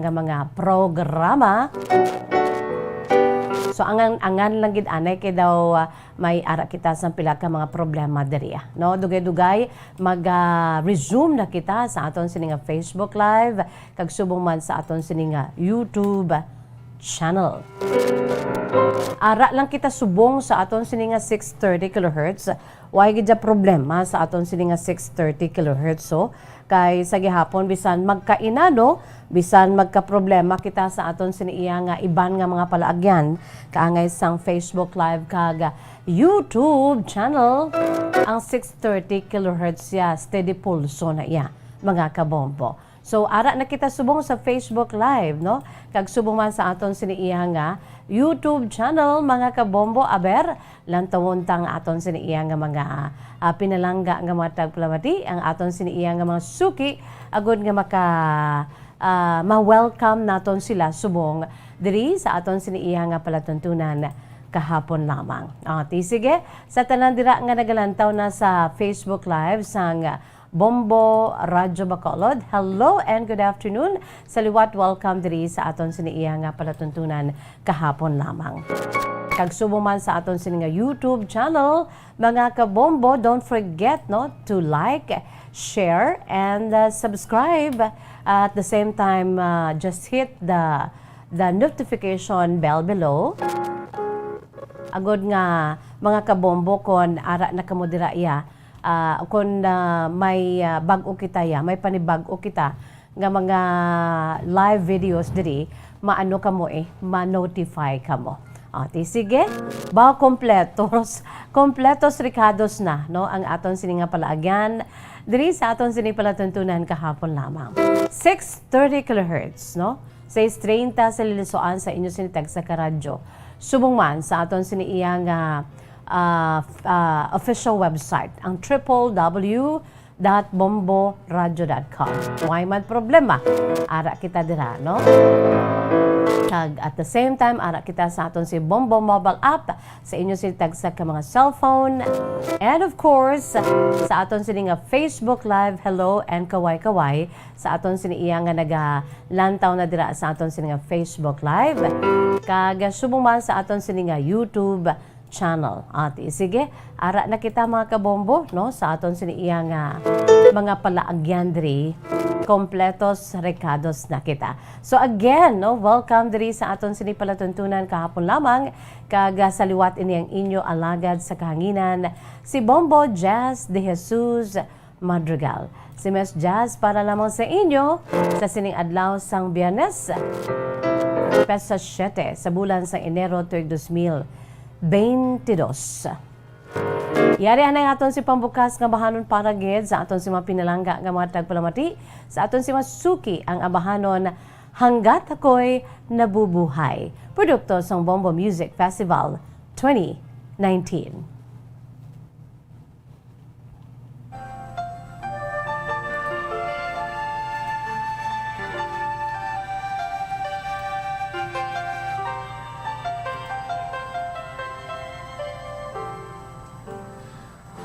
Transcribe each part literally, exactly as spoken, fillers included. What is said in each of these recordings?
nga mga programa. So, angan-angan lang gid anay kay daw, ah, may ara kita sang pila ka mga problema diri, ah, no? Dugay-dugay, mag, ah, resume na kita sa aton sini nga Facebook Live, kag subong man sa aton sini nga YouTube channel. Ara lang kita subong sa aton sini nga six thirty kilohertz. Way gid siya problema sa aton sini nga six thirty kilohertz, so, kay sa gihapon, bisan magkainano, bisan magkaproblema kita sa aton sini iya nga iban nga mga palaagyan, kaangay sang Facebook Live kag YouTube channel, ang six thirty kilohertz siya, steady pulso na iya, mga kabombo. So, ara na kita subong sa Facebook Live, no? Kag subong man sa aton sini iya nga YouTube channel, mga kabombo. Aber, lantawon ta ang aton sini iya nga mga, ah, pinalangga nga mga tagpalamati, ang aton sini iya nga mga suki, agod nga maka, ah, ma-welcome naton sila subong diri sa aton sini iya nga palatuntunan kahapon lamang. Ah, ti sige, sa tanan dira nga nagalantaw na sa Facebook Live sang Bombo Radyo Bacolod, hello and good afternoon. Sa liwat, welcome diri sa aton sini iya nga palatuntunan kahapon lamang. Kag subong man sa aton sini nga YouTube channel, mga kabombo, don't forget, no, to like, share, and, uh, subscribe. At the same time, uh, just hit the, the notification bell below. Agod nga, mga kabombo, kon ara na kamo dira iya, ah, kon, ah, may, ah, bag-o kita ya, may panibag-o kita nga mga live videos diri, maano kamo, eh, ma-notify kamo. Ah, ti sige, ba kompletos, kompletos rekados na, no, ang aton sini nga palaagyan diri sa aton sini palatuntunan kahapon lamang. Six thirty kilohertz, no? Seis treinta sa Lilisuan sa inyo sini tagsa ka radyo. Subong man sa aton sini iya nga, ah, f-, ah, official website, ang triple W dot bombo radio dot com. Way man problema, ara kita dira, no? Kag at the same time, ara kita sa aton si Bombo mobile app sa inyo sini tagsa ka mga cellphone. And of course, sa aton sini nga Facebook Live, hello and kaway-kaway sa aton sini iya nga nagalantaw na dira sa aton sini nga Facebook Live. Kag subong man sa aton sini nga YouTube channel. Ati, sige, ara na kita, mga kabombo, no, sa aton sini iya nga mga palaagyan diri. Kompletos rekados na kita. So again, no, welcome diri sa aton sini palatuntunan kahapon lamang. Kag, ah, sa liwat ini ang inyo alagad sa kahanginan, si Bombo Jazz de Jesus Madrigal. Si Miss Jazz para lamang sa inyo sa sining adlaw sang Biyernes, petsa siete sa bulan sang Enero tuig dos mil beintidos. Yari anay aton si pambukas nga bahanon para gid sa aton si mga pinalangga nga mga tagpalamati, sa aton si mga suki ang abahanon Hanggat Ako'y Nabubuhay, produkto sang Bombo Music Festival twenty nineteen.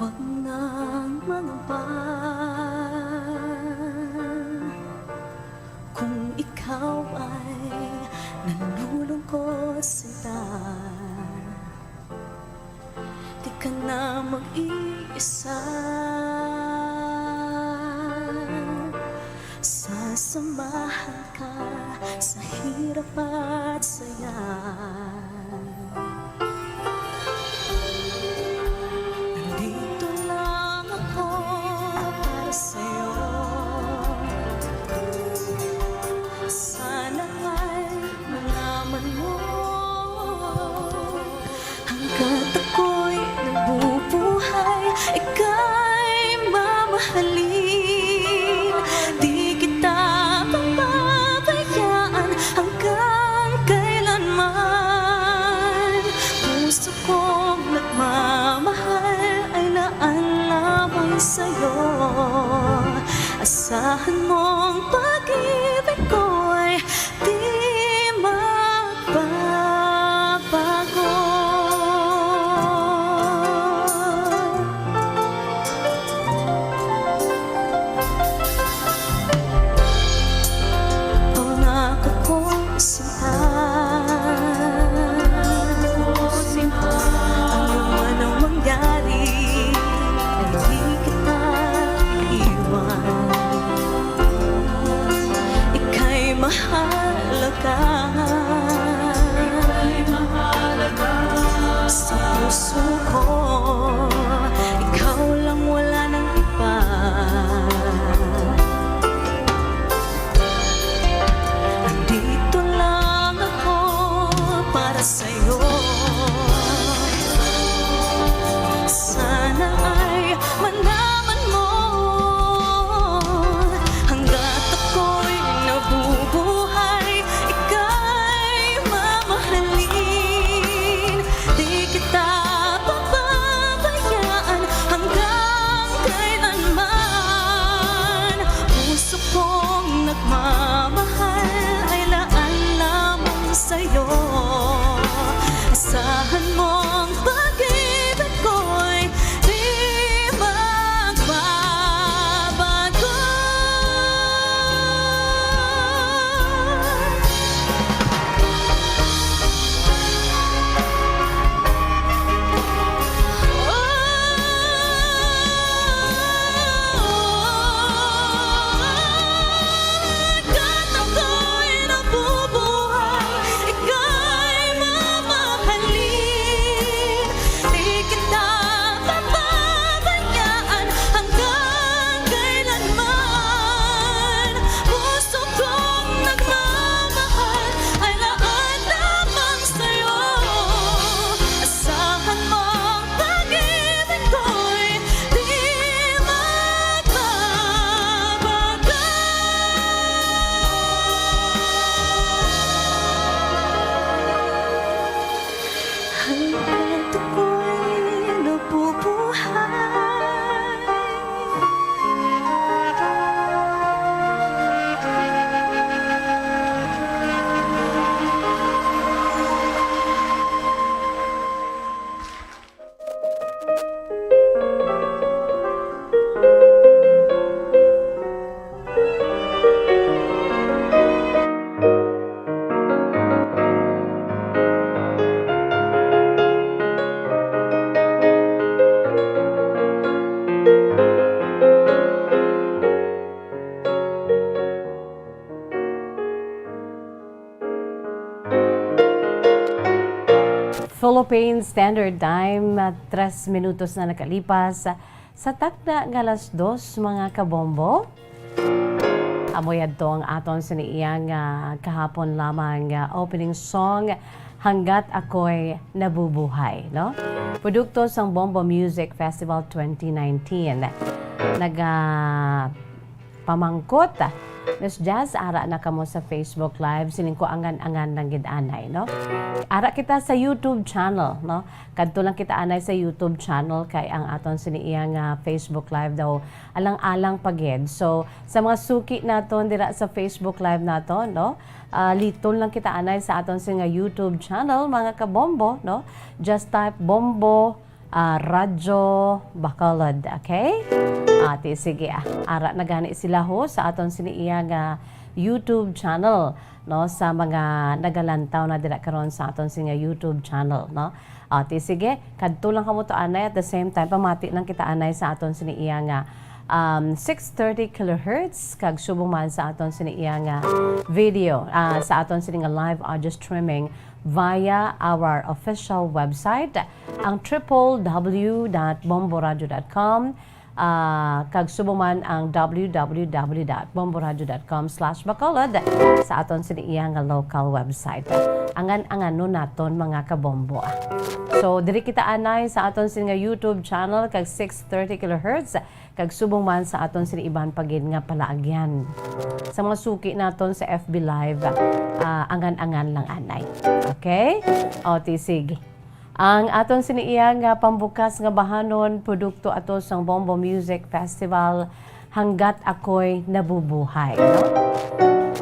Huwag nang mangamba kung ikaw ay nalulungkot, sinta. Di ka na mag-iisa. Sasamahan ka sa hirap at saya. Nandito lang ako para sa'yo. Sana ay malaman mo, hanggat ako'y nabubuhay, ika'y mamahalin. Di kita pababayaan hanggang kailanman. Puso kong nagmamahal ay naanaway sa'yo. Asahan mong pag-ibig ko'y di magbabago. Pangako Ka sa puso ko, ikaw lang, wala nang iba. Andito lang ako para sa'yo. Sana ay malaman mo, hanggat ako'y nabubuhay, ika'y mamahalin. Di kita pababayaan hanggang kailanman. Puso kong nagmamahal ay laan lamang sa'yo. Asahan mong pag-ibig ko'y di magbabago. Hanggat ako'y nabubuhay, ika'y mamahalin. Di kita pababayaan hanggang kailanman. Puso kong nagmamahal ay laan lamang sa'yo. Asahan mong pag-ibig ko'y di magbabago. Hanggat ako'y nabubuhay. Philippine Standard Time, ah, tres minutos na nakalipas sa takna nga alas dos, mga kabombo. Amo yadto ang aton sini iya nga kahapon lamang nga opening song, Hanggat Ako'y Nabubuhay, no? Produkto sang Bombo Music Festival twenty nineteen. Naga pamangkot. Miss Jazz, ara na kamo sa Facebook Live, siling ko angan-angan lang gid anay, no? Ara kita sa YouTube channel, no? Kadto lang kita anay sa YouTube channel kay ang aton sini iya nga Facebook Live daw alang-alang pa gid. So, sa mga suki naton dira sa Facebook Live naton, no? Ah, liton lang kita anay sa aton sini nga YouTube channel, mga kabombo, no? Just type Bombo ah, Radyo Bacolod, okay? Ati, sige, ah. Ara na gani sila ho sa aton sini iya nga YouTube channel, no, sa mga nagalantaw na dira karon sa aton sini nga YouTube channel, no? Ati, sige, kadto lang kamo to anay, at the same time pamati lang kita anay sa aton sini iya nga, um, six thirty kilohertz, kag subong man sa aton sini iya nga video, ah, sa aton sini nga live audio streaming via our official website, ang triple W dot bomboradio dot com, ah, kag subong man ang W W W dot bomboradio dot com slash Bacolod sa aton sini iya nga local website. Angan-anganon naton, mga kabombo, ah. So, diri kita anay sa aton sini nga YouTube channel kag six thirty kilohertz, kag subong man sa aton sini iban pa gid nga palaagyan. Sa mga suki naton sa F B Live, ah, angan-angan lang anay. Okay? O, ti, sige. Ang aton sini iya nga pambukas nga bahanon, produkto ato sang Bombo Music Festival, Hanggat Ako'y Nabubuhay, no?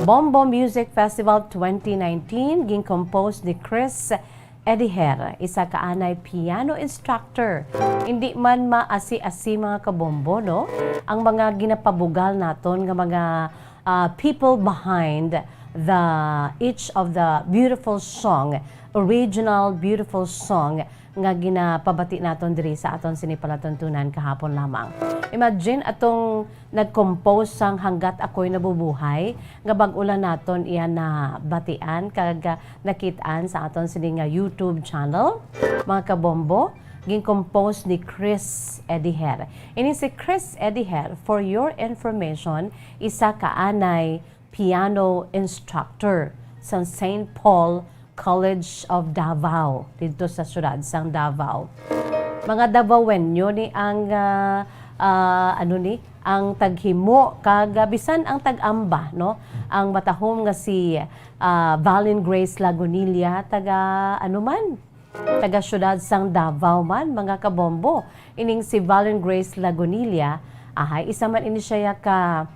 Bombo Music Festival twenty nineteen, gin-compose ni Chris Ediher, isa ka anay piano instructor. Hindi man maasi-asi, mga kabombo, no? Ang mga ginapabugal naton nga mga, ah, people behind the, each of the beautiful song, original beautiful song nga ginapabati naton diri sa aton sini palatuntunan kahapon lamang. Imagine atong nag-compose sang Hanggat Ako'y Nabubuhay, nga bag-o lang naton iya nabatian kag, ah, nakit-an sa aton sini nga YouTube channel, mga kabombo, gin-compose ni Chris Ediher. Ini si Chris Ediher, for your information, isa ka anay piano instructor sa Saint Paul College of Davao, didto sa siyudad sang Davao. Mga Davaoenyo ni ang, ah, ah, ano ni, ang taghimo kag, ah, bisan ang tag-amba, no? Ang matahom nga si, ah, Valin Grace Lagunilla, taga, ano man? Taga siyudad sang Davao man, mga kabombo. Ining si Valin Grace Lagunilla, ahay, isa man ini siya ka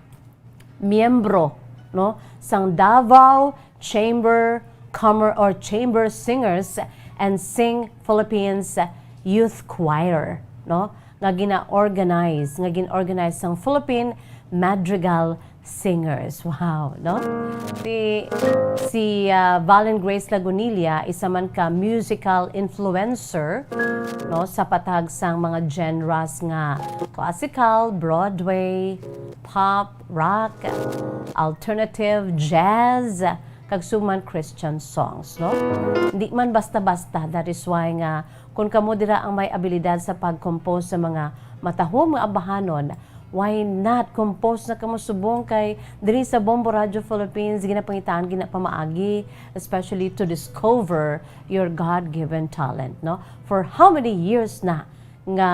miyembro, no, sang Davao Chamber Commer-, or Chamber Singers and Sing Philippines Youth Choir, no, nga gina-organize, nga gin-organize sang Philippine Madrigal Singers. Wow, no? Si, si, ah, Valen Grace Lagunilla, isa man ka musical influencer, no, sa patag sang mga genres nga classical, Broadway, pop, rock, alternative, jazz, kag subong man Christian songs, no? Hindi man basta-basta. That is why nga, kung kamo dira ang may abilidad sa pag-compose sa mga matahom nga ambahanon, why not compose na kamo subong? Kay diri sa Bombo Radio Philippines, ginapangitaan, ginapamaagi, especially to discover your God-given talent, no? For how many years na nga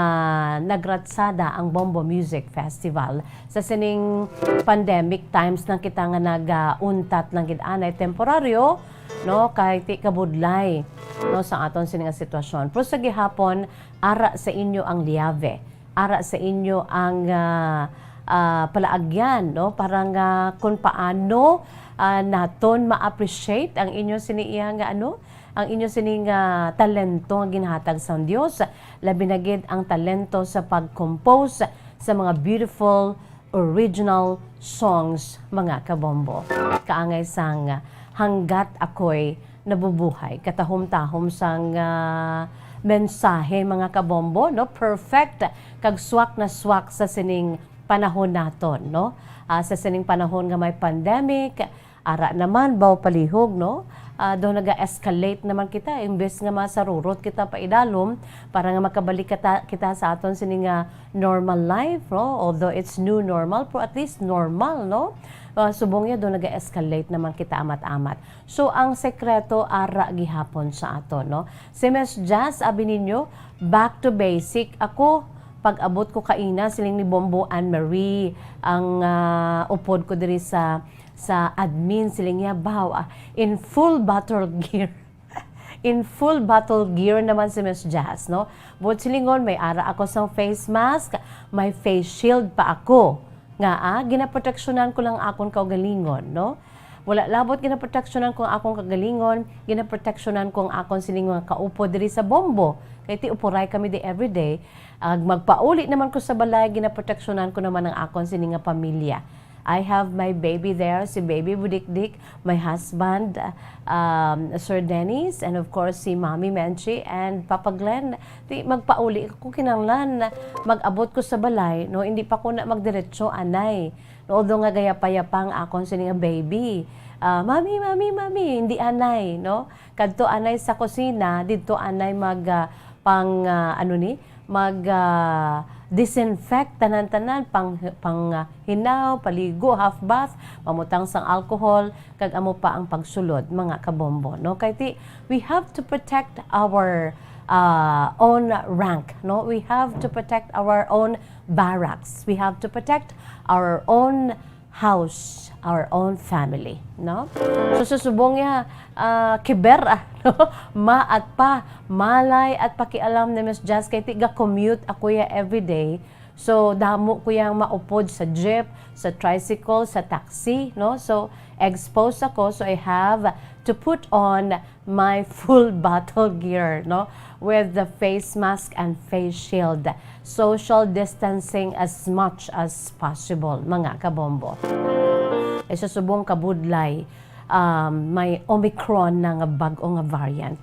nagratsada ang Bombo Music Festival. Sa sining pandemic times lang kita nga nagauntat lang gid anay temporaryo, no, kay ti kabudlay, no, sa aton sini nga sitwasyon. Pero sa gihapon, ara sa inyo ang liyabe, ara sa inyo ang, ah, ah, palaagyan, no, para nga kung paano, ah, naton ma-appreciate ang inyo sini iya nga ano, ang inyo sini nga talento nga ginhatag sang Dios, labi na gid ang talento sa pag-compose sa mga beautiful original songs, mga kabombo. Kaangay sang Hanggat Ako'y Nabubuhay, katahom-tahom sang, ah, mensahe, mga kabombo, no? Perfect kag swak na swak sa sining panahon naton, no? Ah, sa sining panahon nga may pandemic, ara naman, baw palihog, no? Ah, daw naga-escalate naman kita, imbes nga masarurot kita pa idalom para nga makabalik kita, kita sa aton sini nga normal life, no? Although it's new normal, pero at least normal, no? Ah, subong niya, daw naga-escalate naman kita amat-amat. So, ang sekreto ara gihapon sa aton, no? Si Miss Jazz, abi ninyo, back to basic. Ako, pag-abot ko kaina, siling ni Bombo Anne Marie, ang, ah, upod ko diri sa sa admin, siling niya, "Baw, ah, in full battle gear." In full battle gear naman si Miss Jazz, no? Buot silingon, may ara ako sang face mask, may face shield pa ako. Nga, ah, ginaproteksyonan ko lang akon kaugalingon, no? Wala labot ginaproteksyonan ko ang akon kaugalingon, ginaproteksyonan ko ang akon sining mga kaupod diri sa Bombo. Kay ti upuray kami di everyday. Ag magpauli naman ko sa balay, ginaproteksyonan ko naman ang akon sini nga pamilya. I have my baby there, si Baby Budikdik, my husband, um, Sir Dennis, and of course, si Mommy Menchi and Papa Glenn. Di, magpauli ko kinahanglan, mag-abot ko sa balay, no? Hindi pa ko na magdiretso, anay. No, although nga gayapayapa ang akon sini nga baby. Ah, "Mami, mami, mami," hindi anay, no? Kadto anay sa kusina, didto anay mag, ah, pang, ah, ano ni, mag, ah, disinfect tanan-tanan, pang, pang, ah, hinaw, paligo, half bath, pamutang sang alcohol, kag amo pa ang pagsulod, mga kabombo, no? Kay ti, we have to protect our, ah, own rank, no? We have to protect our own barracks. We have to protect our own house, our own family, no? So, sa subong niya, ah, kiber, ah, no? Ma at pa, malay at pakialam ni Miss Jazz, kay ti ga-commute ako ya everyday. So, damo ko yang maupod sa jeep, sa tricycle, sa taxi, no? So, exposed ako, so I have to put on my full battle gear, no? With the face mask and face shield. Social distancing as much as possible, mga kabombo. E sa subong kabudlay, um, may Omicron na nga bag-o nga variant.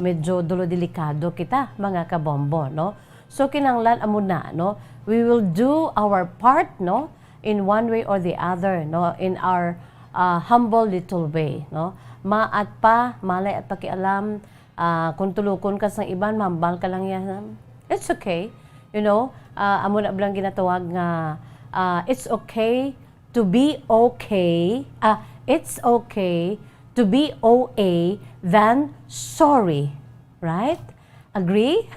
Medyo dulo delikado kita, mga kabombo, no? So, kinahanglan amo na, no? We will do our part, no? In one way or the other, no? In our, uh, humble little way, no? Maat pa, malay at pakialam, ah, kung tulukon ka sang iban, mahambal ka lang yan. It's okay. You know, ah, amo na bala ang ginatawag nga, ah, it's okay to be okay. Ah, it's okay to be O A than sorry. Right? Agree?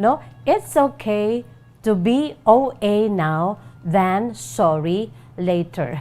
No? It's okay to be O A now than sorry later.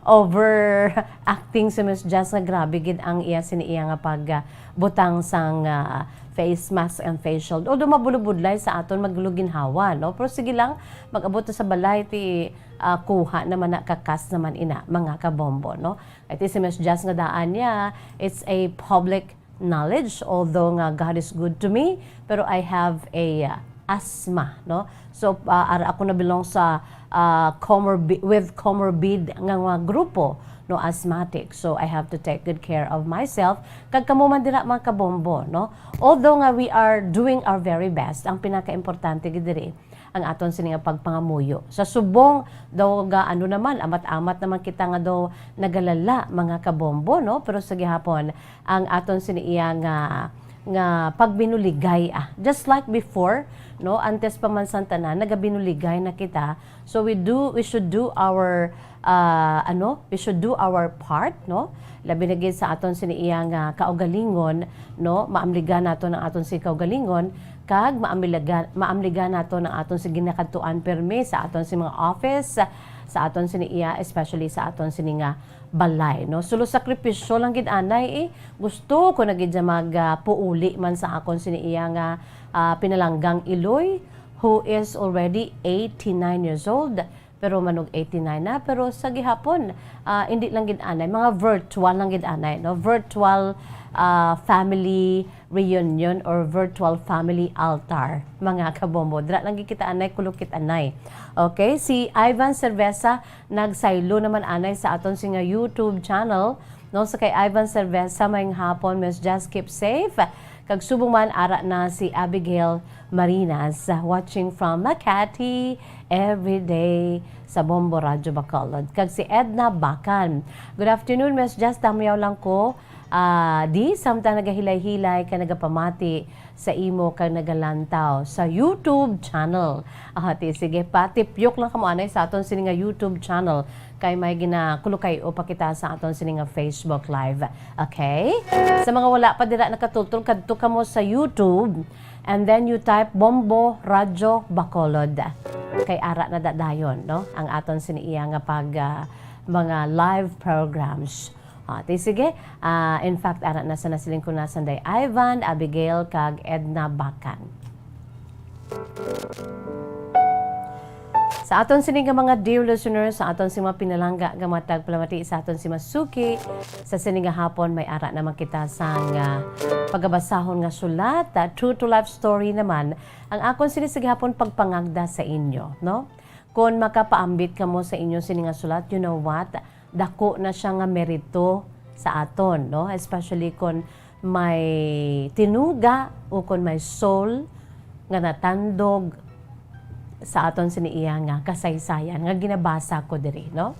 Overacting si Miss Jazz nga grabe gid ang iya sini iya nga pag, ah, butang sang, ah, face mask and face shield. Although mabulubudlay sa aton magluginhawa, no? Pero sige lang, mag-abot na sa balay, ti, ah, kuha naman na, kakas naman ina, mga kabombo, no? Iti si Miss Jazz nga daan niya, it's a public knowledge, although nga God is good to me, pero I have a, uh, asthma, no? So, uh, ara ako na belong sa, uh, comorbi-, with comorbid nga mga grupo, no, asthmatic. So, I have to take good care of myself. Kag kamo man dira, mga kabombo, no? Although nga we are doing our very best, ang pinakaimportante gid diri, ang aton sini nga pagpangamuyo. Sa subong daw ga ano naman, amat-amat naman kita nga daw nagalala, mga kabombo, no? Pero sa gihapon, ang aton sini iya nga, nga pagbinuligay, ah. Just like before, no? Antes pa man sang tanan, nagabinuligay na kita. So we do, we should do our, ah, ano? We should do our part, no? Labi na gid sa aton sini iya nga kaugalingon, no? Maamligan naton ang aton sini kaugalingon, kag maamliga-, maamligan naton ang aton sini ginakadtuan pirmi sa aton sini mga office, sa aton sini iya, especially sa aton sini nga balay, no? Sulo sakripisyo lang gid anay, eh. Gusto ko na gid siya mag, ah, puuli man sa akon sini iya nga, ah, pinalanggang iloy, who is already eighty-nine years old. Pero manog eighty-nine na, pero sa gihapon, ah, hindi lang gid anay, mga virtual lang gid anay, no? Virtual, ah, family reunion or virtual family altar, mga kabombo. Dira lang gid kita anay, kulukit anay. Okay, si Ivan Cerveza nagsaylo naman anay sa aton sini nga YouTube channel. No, sa kay Ivan Cerveza, maayong hapon, Miss Jazz, keep safe. Kag subong man, ara na si Abigail Marinas, watching from Makati every day sa Bombo Radyo Bacolod. Kag si Edna Bacan, "Good afternoon, Miss Jazz, tamyaw lang ko, ah, di samtang nagahilay-hilay ka nagapamati sa imo kag nagalantaw sa YouTube channel." Ah, ti, sige, patipyok lang kamo anay sa aton sini nga YouTube channel, kay may ginakulukay-o pa kita sa aton sini nga Facebook Live. Okay? Sa mga wala pa dira nakatultol, kadto kamo sa YouTube, and then you type Bombo Radyo Bacolod. Kay ara na dadayon, no? Ang aton sini iya nga pag, ah, mga live programs. Ah, ti sige. Ah, in fact, ara na sa nasiling ko na sanday Ivan, Abigail, kag Edna Bacan. Sa aton sini nga mga dear listeners, sa aton si mga pinalangga nga matag palamati sa aton si Masuki, sa sini nga hapon may ara naman kita sang, ah, pagabasahon nga sulat, ah, true to life story naman, ang akon sini sa gihapon pagpangagda sa inyo, no? Kon makapaambit kamo sa inyo sini nga sulat, you know what? Dako na siya nga merito sa aton, no? Especially kon may tinuga o kon may soul nga natandog sa aton sini iya nga kasaysayan nga ginabasa ko diri, no?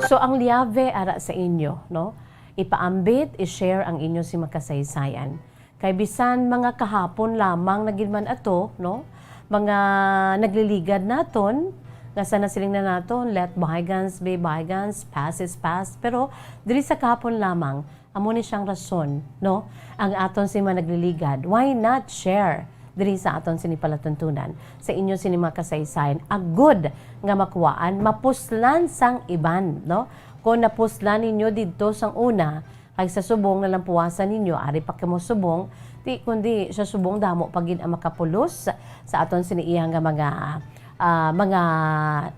So, ang liave ara sa inyo, no? Ipaambit, i-share ang inyo si makasaysayan. Kay bisan mga kahapon lamang na gid man ato, no? Mga nagliligad naton, nga sa nasiling na naton, "Let bygones be bygones, past is past." Pero diri sa kahapon lamang, amo ni siyang rason, no? Ang aton si mga nagliligad, why not share diri sa aton sini palatuntunan, sa inyo sini mga kasaysayan, agud nga makuhaan, mapuslan sang iban, no? Kung napuslan ninyo didto sang una, kag sa subong nalampuwasan ninyo, ari pa kamo subong, ti kundi sa subong damo pa gid ang makapulos sa aton sini iya nga mga, ah, mga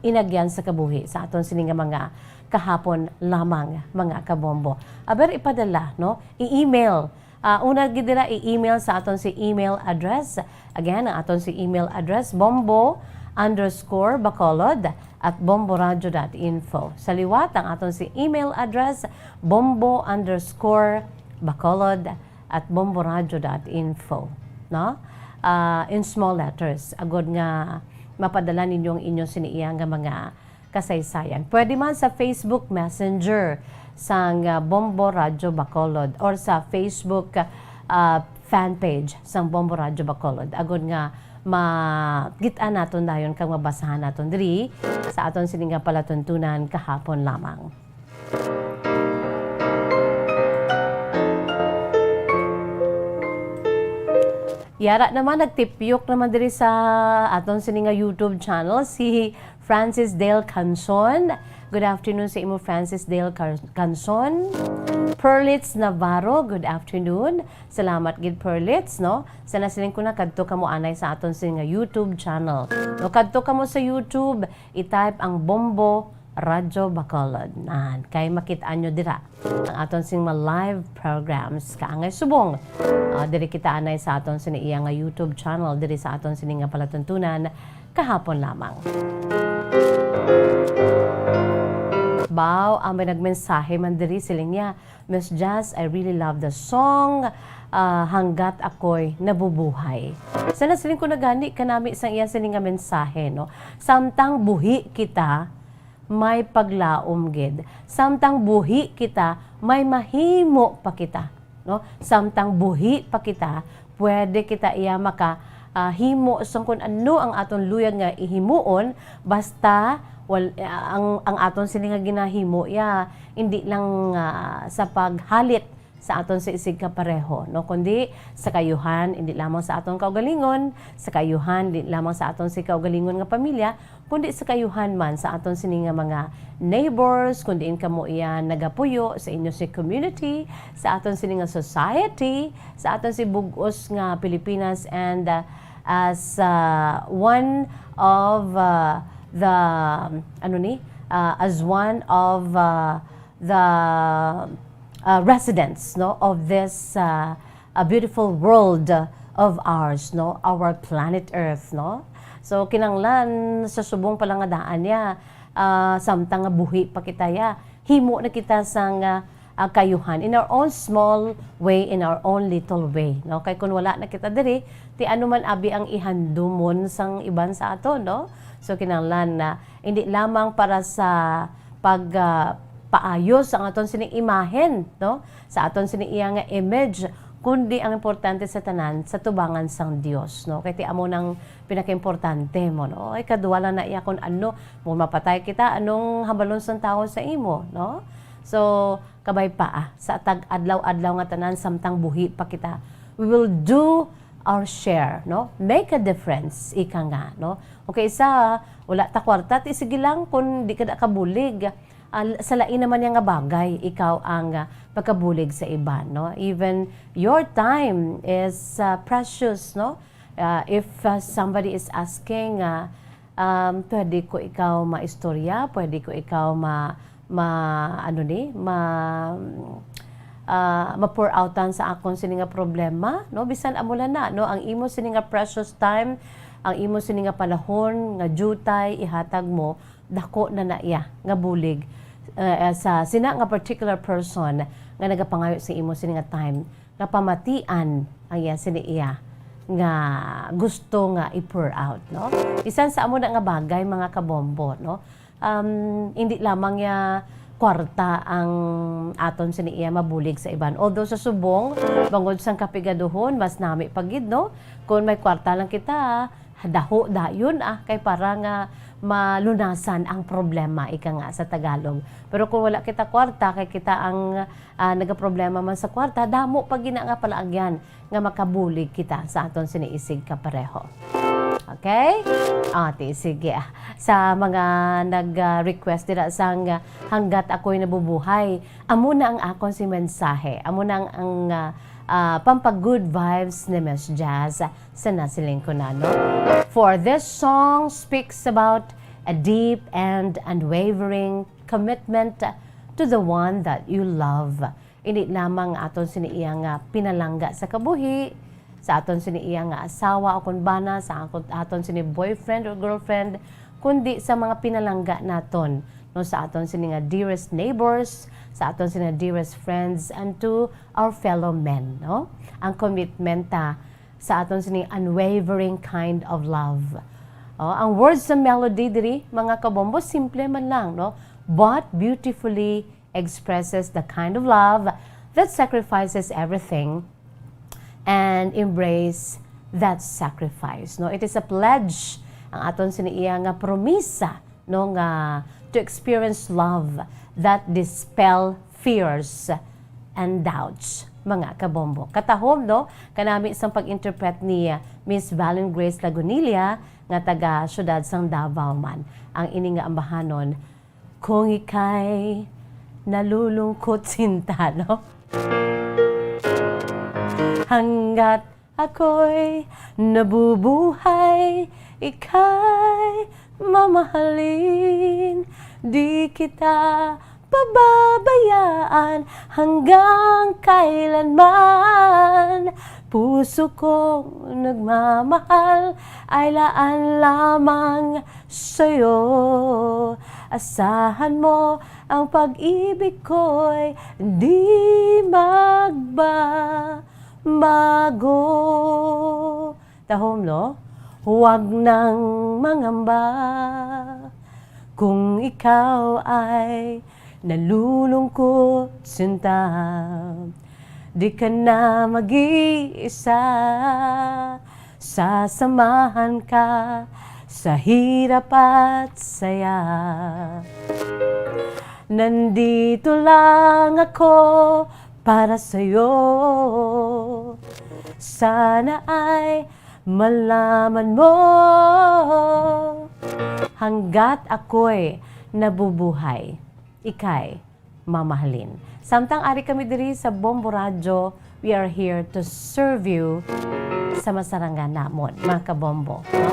inagyan sa kabuhi, sa aton sini nga mga kahapon lamang, mga kabombo. Aber, ipadala, no? I-email. Ah, una gid dira, i-email sa aton si email address. Again, ang aton si email address, bombo underscore bacolod at bomboradio dot info. Sa liwat, ang aton si email address, bombo underscore bacolod at bomboradio dot info, no? Ah, in small letters, agod nga mapadala ninyo ang inyo sini iya nga mga kasaysayan. Pwede man sa Facebook Messenger sang, ah, Bombo Radyo Bacolod or sa Facebook, ah, fan page sang Bombo Radyo Bacolod, agod nga makit-an naton dayon kag mabasahan naton diri sa aton sini nga palatuntunan kahapon lamang. Yara naman, nagtipyok naman diri sa aton sini nga YouTube channel si Francis Dale Canson. Good afternoon sa imo, Francis Dale Car-, Canson. Perlitz Navarro, good afternoon. Salamat gid, Perlitz, no? Sa nasiling ko na, kadto kamo anay sa aton sini nga YouTube channel. No, kadto kamo sa YouTube, i-type ang Bombo Radyo Bacolod. Nan, kay makit-an nyo dira ang aton sing mga live programs. Kaangay subong, ah, diri kita anay sa aton sini iya nga YouTube channel, diri sa aton sini nga palatuntunan kahapon lamang. Baw, ang may nagmensahe man diri, siling niya, "Miss Jazz, I really love the song, ah, Hanggat Ako'y Nabubuhay." Sa nasiling ko na gani kanami sang iya sini nga mensahe, no? Samtang buhi kita, may paglaom gid. Samtang buhi kita, may mahimo pa kita, no? Samtang buhi pa kita, pwede kita iya maka, ah, himo sang kun ano ang aton luyag nga ihimuon, basta wal-, ah, ang, ang aton sini nga ginahimo iya, hindi lang, ah, sa paghalit sa aton sa isig kapareho, no? Kundi sa kaayuhan, hindi lamang sa aton kaugalingon, sa kaayuhan, hindi lamang sa aton sa kaugalingon nga pamilya, kundi sa kaayuhan man sa aton sini nga mga neighbors, kun diin kamo iya nagapuyo sa inyo si community, sa aton sini nga society, sa aton si bug-os nga Pilipinas, and, uh, as, uh, one of, uh, the, ano ni, uh, as one of, uh, the, uh, residents, no, of this, uh, a beautiful world of ours, no? Our planet Earth, no? So, kinahanglan sa subong pa lang nga daan niya, ah, samtang nga buhi pa kita ya, himo na kita sang, ah, ah, kaayuhan in our own small way, in our own little way, no? Kay kun wala na kita diri, ti ano man abi ang ihandumon sang iban sa aton, no? So, kinahanglan na hindi lamang para sa pag, ah, paayo sa aton sining imahen, no? Sa aton sining iya nga image, kundi ang importante sa tanan, sa tubangan sang Dios, no? Kay ti amo nang pinakaimportante mo, no? Ay, kadwa lang na iya kun ano, mo mapatay kita, anong habalon sang tawo sa imo, no? So, kabay pa, ah, sa tag adlaw-adlaw nga tanan, samtang buhi pa kita, we will do our share, no? Make a difference, ika nga, no? Okay, sa wala ta kwarta, ti sige lang kun di ka da kabulig. Ah, sa lain naman niya nga bagay, ikaw ang, ah, pagkabulig sa iban, no? Even your time is, ah, precious, no? Ah, if, ah, somebody is asking, ah, um, pwede ko ikaw maistorya, pwede ko ikaw ma-, ma-, ano ni, ma-, ah, ma-pour outan sa akon sini nga problema, no? Bisan amo lang na, no? Ang imo sini nga precious time, ang imo sini nga panahon nga diutay ihatag mo, dako na na iya nga bulig, eh, sa sina nga particular person nga nagapangayo sa imo sini nga time, nga pamatian ang iya sini iya nga gusto nga i-pour out, no? Bisan sa amo na nga bagay, mga kabombo, no? Um, hindi lamang ya kwarta ang aton sini iya mabulig sa iban. Although sa subong, bangod sang kapigaduhon, mas nami pa gid, no? Kung may kwarta lang kita, daho dayon, ah, kay para nga malunasan ang problema, ika nga sa Tagalog. Pero kung wala kita kwarta, kay kita ang, ah, nagaproblema man sa kwarta, damo pa gina nga palaagyan nga makabulig kita sa aton sini isig kapareho. Okay? Ah, ti, sige, ah. Sa mga nag, ah, request dira sang, ah, Hanggat Ako'y Nabubuhay, amo na ang akon si mensahe. Amo na ang, ang, ah, ah, pampa-good vibes ni Miss Jazz sa nasiling ko na, no? For this song speaks about a deep and unwavering commitment to the one that you love. Hindi lamang aton sini iya nga pinalangga sa kabuhi, sa aton sini iya nga asawa o kon bana, sa akon, aton sini boyfriend or girlfriend, kundi sa mga pinalangga naton, no, sa aton sini nga dearest neighbors, sa aton sini nga dearest friends, and to our fellow men, no? Ang commitment ta sa aton sini unwavering kind of love. Oh, ang words sa melody diri, mga kabombo, simple man lang, no? But beautifully expresses the kind of love that sacrifices everything and embrace that sacrifice, no? It is a pledge, ang aton sini iya nga promisa, no, nga to experience love that dispel fears and doubts, mga kabombo. Katahom, no, kanami sang pag-interpret ni, uh, Miss Valen Grace Lagunilla nga taga siyudad sang Davao man. Ang ini nga ambahanon, "Kung ikay nalulungkot sinta," no? "Hanggat ako'y nabubuhay, ika'y mamahalin. Di kita pababayaan hanggang kailanman. Puso kong nagmamahal ay laan lamang sa'yo. Asahan mo ang pag-ibig ko'y di magba-, bago." Tahom, no? Huwag nang mangamba kung ikaw ay nalulungkot, sinta. Di ka na mag-iisa, sasamahan ka sa hirap at saya. Nandito lang ako para sa'yo. Sana ay malaman mo, hanggat ako'y nabubuhay, ika'y mamahalin. Samtang ari kami diri sa Bombo Radyo, we are here to serve you sa masarangan namon, mga kabombo, no?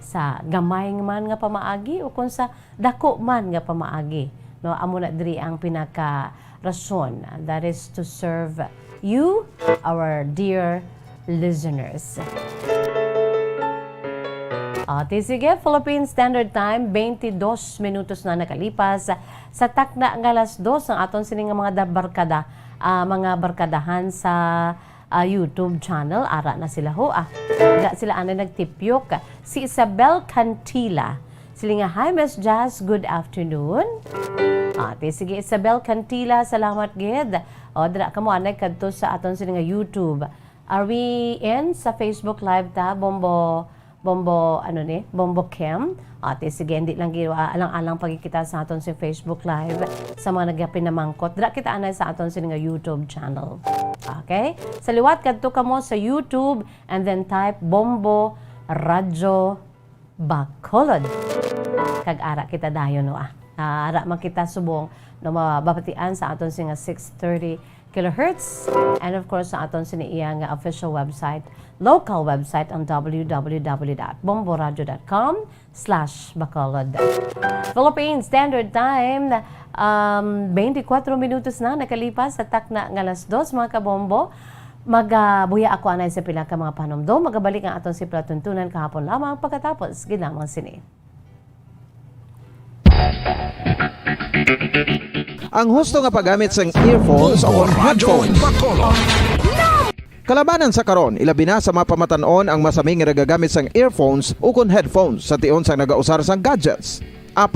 Sa gamay man nga pamaagi o kung sa dako man nga pamaagi, no? Amo na diri ang pinaka rason, that is to serve you, our dear listeners. Ati, sige, Philippine Standard Time, twenty-dos minutos na nakalipas sa takna nga alas dos ang aton sini nga mga da-, barkada, ah, mga barkadahan sa, ah, YouTube channel. Ara na sila ho, ah. Ara sila anay nagtipyok. Si Isabel Cantila, sila nga, "Hi, Miss Jazz, good afternoon." Ati, sige, Isabel Cantila, salamat gid. O, dira kamo anay kadto sa aton sini nga YouTube. Are we in sa Facebook Live ta, Bombo, Bombo, ano ni? Bombo Kim? Ati, sige, hindi lang gi-, ah, alang-alang pagkikita sa aton sa Facebook Live sa mga nagapinamangkot. Dira kita anay sa aton sini nga YouTube channel. Okay? Sa liwat, kadto kamo sa YouTube and then type Bombo Radyo Bacolod. Kag ara kita dayon, no, ah. Ah, ara man kita subong, no, mababatian sa aton sini nga six thirty kilohertz, and of course, sa aton sini iya nga official website, local website, ang w w w dot bomboradio dot com slash bacolod. Philippine Standard Time, um, twenty-four minutos na nakalipas sa takna nga alas dos, mga kabombo. Magabuya ako anay sa pila ka mga panumdom. Magabalik ang aton si Platuntunan kahapon lamang pagkatapos gid lamang sini. Ang husto nga paggamit sang earphones o kon headphones. Kalabanan sa karon, ilabi na sa mga pamatan-on ang masami nga nagagamit sang earphones o kon headphones sa tion sang nagausar sang gadgets.